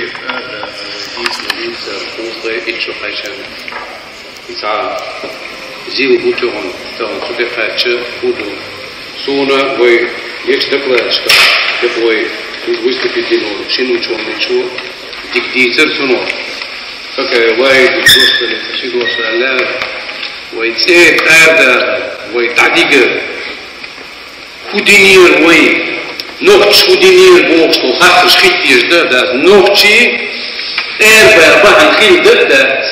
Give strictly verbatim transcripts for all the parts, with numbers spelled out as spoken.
Дийцар, дийцар, дийцар, итт шу кхаьчна. Иза зил бу тӀехьа, тӀехьа цу тӀа кхаьчча, хӀу ду. Суна вай ечу докладчика, тӀаккха вай выступить динарг шина учёныйчо дика дийцар цунах. Какая вай, Господи, спасибо, вай цӀе тӀера, вай дӀадигар. ХӀу динера вай, нохчаша хӀу динера бохуш долу хаттарш хӀиттийша дан а дац, нохчий тӀера баьлла бахьана хилла дан а дац.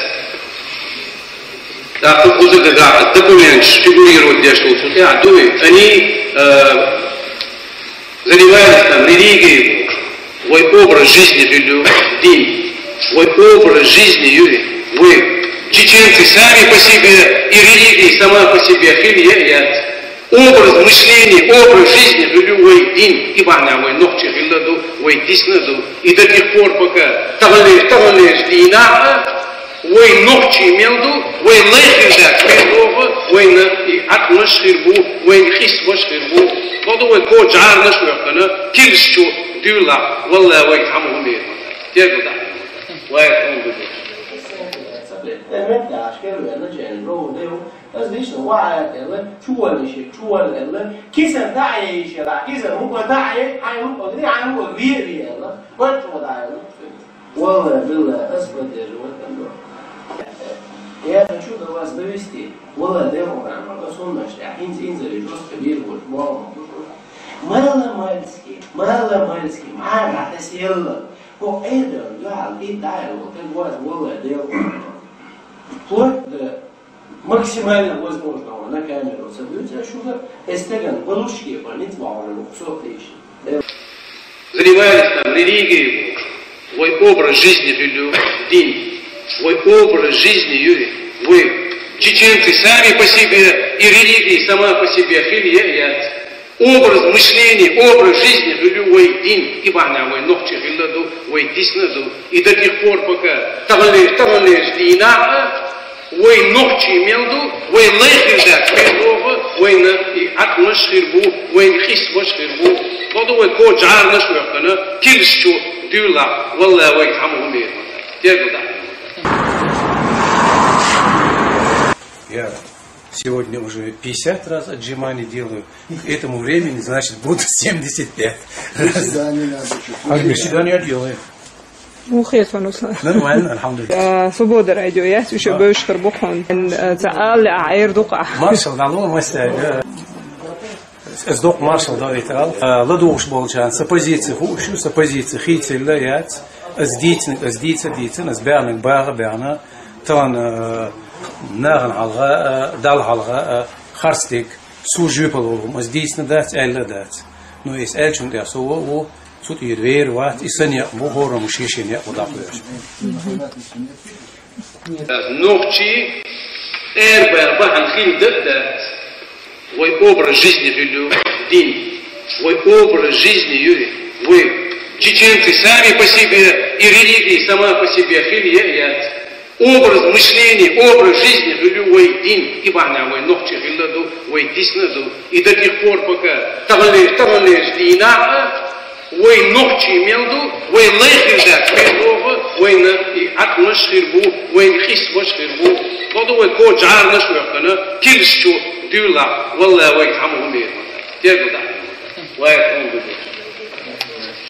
ТӀаккха кхуза дагахь документаш фигурировать деш долу цу тӀехь дуй, они, э, занимались там религией, вай образ жизни хилла ю дин, вай образ жизни ю, вай чеченцы сами по себе, и религия сама по себе хилла яц. Образ мышления, образ жизни хилла ю вай дин, и бахьана вай нохчий хилла ду, вай дисна ду. И до тех пор, пока таханлерчу, таханлерчу дийнахь а вай нохчий мел ду, вай лай хир дац мел догӀу, вайна и Ӏаткъамаш хир бу, вайна къийсамаш хир бу. Бакъду вай кхочу жӀарнаш а вехкана, килсачу дуьйлахь, валлай, вайга хьама хӀун бер ма дац. Тергал дахьа ма дац. Вай хьун бу деш. Ас дийшна, ваха аьлла, чу вала йиш яра, чу вала аьлла, кисар дӀа а яйиш яра, кисар хӀума дӀа а яй, хьайн хӀума дӀа а яй, хьайн хӀума ве а ве аьлла, вай чу вала аьлла. Валлай, биллай, ас поддерживать дан до. Я хочу до вас довести. Валлай, дел хӀума ма, ас хӀуманаш тӀехь, хӀинца инзаре жестко вийр ву, боху ма бу. Мало-мальски, мало-мальски, мара тесела. Хьо Ӏедал, гал, и дӀа а яй, тӀе гӀоз, валлай, дел хӀума ма. Вплоть до максимально возможного на камеру собьются, шуга эстеган балушки больниц вагона кусок лишь. Занимались там религией, вай образ жизни хилла ю дин, вай образ жизни ю, вай чеченцы сами по себе, и религия сама по себе хилла яц. Образ мышления, образ жизни хилла ю вай дин, и бахьана вай нохчий хилла ду, вай дисна ду. И до тех пор, пока таханлерчу, таханлерчу дийнахь а вай нохчий мел ду, вай лай хир дац мел догӀу, вайна и Ӏаткъамаш хир бу, вайна къийсамаш хир бу. Бакъду вай кхочу жӀарнаш а вехкана, килсачу дуьйлахь, валлай, вайга хьама хӀун бер ма дац. Тергал дахьа ма дац. Я сегодня уже пятьдесят раз отжиманий делаю. К этому времени, значит, буду семьдесят пять. Приседания надо чуть-чуть. А приседания делаю. Муха ю хьуна, Руслан? Нормально, алхьамдулиллах. А, Свобода радио яц, уьш бевзаш хир бу хьуна. Эн, а, ца ала, а, Ӏер ду-кх ахь. Маршал дӀало, мастер, да. Ас доккха маршал до витал. А, ладугӀуш болчарна сан позици хууш ю, сан позици хийцалла яц. Ас дийцинарг ас дийца а дийцина, ас баьхнарг баха а баьхна. Тахана, а, нахана хьалха, а, Далла хьалха, а, харцдерг, службе волу хӀума ас дийцина дац, аьлла а дац. Ну, ас аьллачунна тӀехь со ву, цу тӀера вер вац, и сан некъ бу, хӀораммо шен-шен некъ бу дӀакхоьхьуш. Нохчий тӀера баьлла бахьана хилла дан а дац. Вай образ жизни хилла ю дин, вай образ жизни ю, вай чеченцы сами по себе, и религия сама по себе хилла яц. Образ мышления, образ жизни хилла ю вай дин, и бахьана вай нохчий хилла ду, вай дисна ду. И до тех пор, пока таханлерчу, таханлерчу дийнахь а вай нохчий мел ду, вай лай хир дац мел догӀу, вайна и Ӏаткъамаш хир бу, вайна къийсамаш хир бу. Бакъду вай кхочу жӀарнаш а вехкана, килсачу дуьйлахь, валлай, вайга хьама хӀун бер ма дац. Тергал дахьа ма дац. Вай хьун бу деш.